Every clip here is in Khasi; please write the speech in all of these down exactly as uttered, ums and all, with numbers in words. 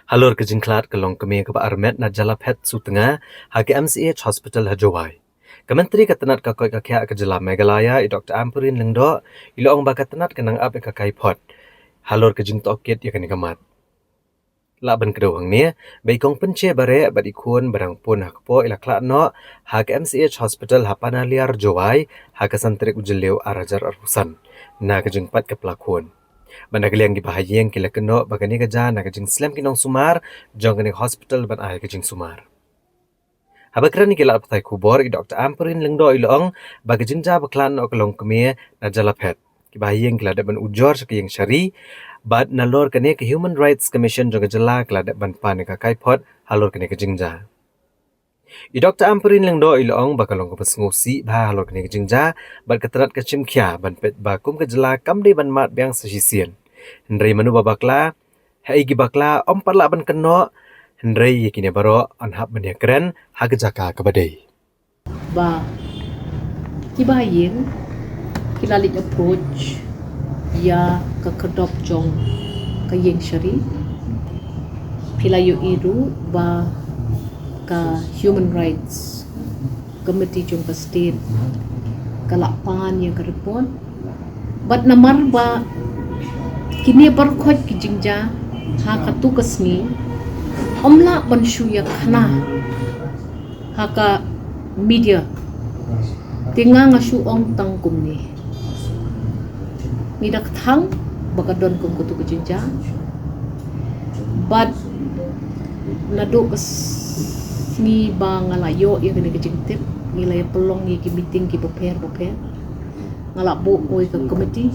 Halor ka jingkhlad ka longkmie kaba armet na Jalaphet Sutnga ha ka M C H Hospital ha Jowai, ka Myntri ka tnat ka koit ka khiah ka jylla Meghalaya, i Doctor Ampareen Lyngdoh, i la ong ba ka tnat ka nang ap ïa ka kaiphod halor ka jingtohkit ïa kane ka mat. Lah ban kdew hangne ba i Kong Pynche Bareh bad i khun ba dang pun ha kpoh i la khlad noh ha ka M C H Hospital ha Panaliar, Jowai, ha ka san tarik u Jylliew ar hajar arphew san, na ka jingpait ka pla khun. Bad na ka liang kiba ha ïing ki la kynnoh ba kane ka jia na ka jingslem ki nongsumar jong kane ka hospital ban ai ka jingsumar. Haba kren ïa ki lad pathai khubor, i Doctor Ampareen Lyngdoh i la ong ba ka jingjia ba khlad noh ka longkmie na Jalaphet, kiba ha ïing ki la dep ban ujor sha ka ïing shari, bad nalor kane ka Human Rights Commission jong ka jylla ka la dep ban pan ïa ka kaiphod halor kane ka jingjia. I Doctor Ampareen Lyngdoh i la ong ba ka long kaba sngewsih bha halor kane ka jingjia, bad ka tnat ka shim khia ban peit ba kum ka jylla kam dei ban mad biang sa shisien. Hynrei mano ba bakla, haei ki bakla, ym pat lah ban kynnoh, hynrei ïa kine baroh yn hap ban ïakren ha ka jaka kaba dei. Ba kiba ha ïing ki la leit approach ïa ka khyrdop jong ka ïing shari. Phi la ïohi ruh ba ka Human Rights Committee jong ka state ka la pan ïa ka report. Bad namar ba kine baroh ki jingjia ha katu ka sngi, ym lah ban shu ïakhana ha ka media. Te nga nga shu ong tang kumne, ngi da kthang ba ka don kum katu ka jingjia. Bad naduh ka sngi ba nga la ïoh ïa kane ka jingtip, ngi la ïa pynlong ïa ki meeting kiba pher ba pher. Nga la buh ïa ka committee,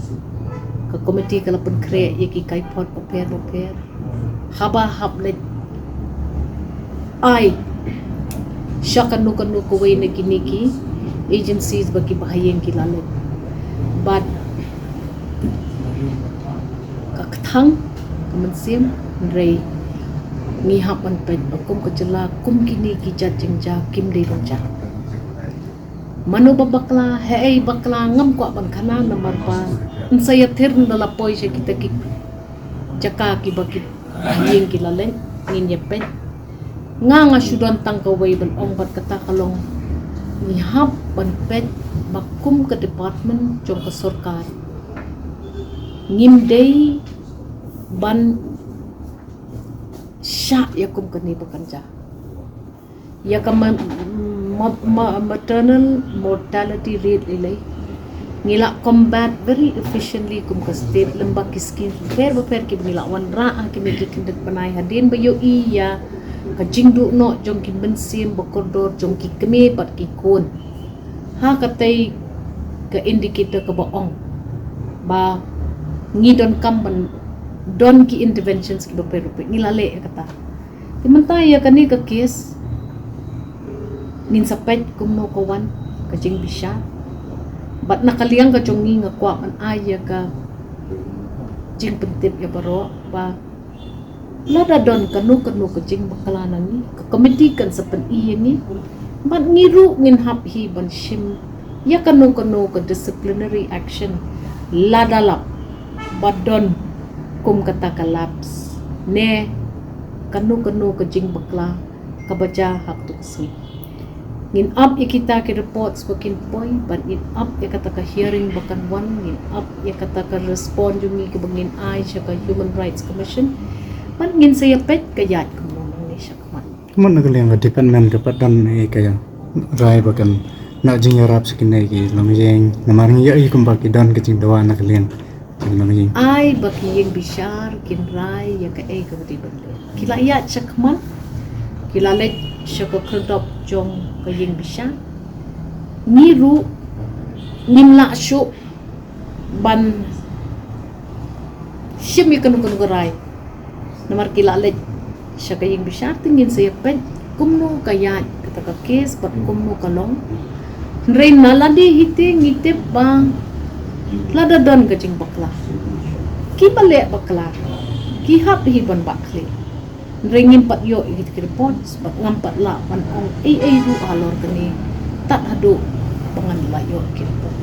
ka committee ka la pynkhreh ïa ki kaiphod ba pher ba pher. Haba hap leit ai sha kano kano kawei na kine ki agencies ba kiba ha ïing ki la leit. Bad ka kthang ka mynsiem, hynrei ngi hap ban peit ba kum ka jylla kum kine ki jait jingjia kim dei ban jia. Mano ba bakla, haei bakla, ngam kwah ban khana namar ba yn sa ïathir ynda la poi sha kita ki jaka kiba ki ïing ki la leit, ngin ïa peit. Nga nga shu don tang kawei ban ong bad kata ka long, ngi hap ban peit ba kum ka department jong ka sorkar ngim dei ban shah ïa kum kane ba kan jia. Ïa ka ma-, ma-, ma-, maternal mortality rate lei lei ngi la combat very efficiently kum ka state lyngba ki scheme bapher bapher kiba ngi la wanrah ha kine ki khyndiat bnai. Hadien ba ïohi ïa ka jingduh noh jong ki mynsiem ba kordor jong ki kmie bad ki khun, ha katei ka indicator kaba ong ba ngi donkam ban don ki interventions kiba pher bapher, ngi la leh ïa kata. Te mynta ïa kane ka case ngin sa peit kumno ka wan ka jingbishar. Bad na ka liang ka jong ngi nga kwah ban ai ïa ka jingpyntip ïa baroh ba lada don kano kano ka jingbakla na ngi, ka committee kan sa pyni ïa ngi. Bad ngi ruh ngin hap hi ban shim ïa kano kano ka disciplinary action lada lap ba don kum kata ka lapse ne kano kano ka jingbakla kaba jia ha katu ka sngi. Ngin ap ïa kita ki reports ba kin poi, bad ngin ap ïa kata ka hearing ba kan wan, ngin ap ïa kata ka respond jong ngi kaba ngin ai sha ka Human Rights Commission. Bad ngin sa ïa peit ka ïaid kumno nangne sha khmat. Kumno na ka liang ka department ka pat don ïa ka rai ba kan nang jingïarap sha kine ki longïing, namar ngi ïohi kumba ki don ka jingdawa na ka liang. Ai ba ki ïing bishar kin rai ïa kaei kaba dei ban leh. Ki la ïaid sha khmat, ki la leit sha ka khyrdop jong ka ïing bishar. Ngi ruh ngim lah shuh ban shim ïa kano kano ka rai. Namar ki la leit sha ka ïing bishar, te ngin sa ïa peit kumno ka ïaid kata ka case bad kumno ka long. Hynrei na lade hi te ngi tip ba lada don ka jingbakla, kiba leh bakla ki hap hi ban bah khlieh. Hynrei ngim pat ïoh ïa kita ki reports bad ngam pat lah ban ong ei ei ruh halor kane. Tad haduh ba ngan lah ïoh ki report.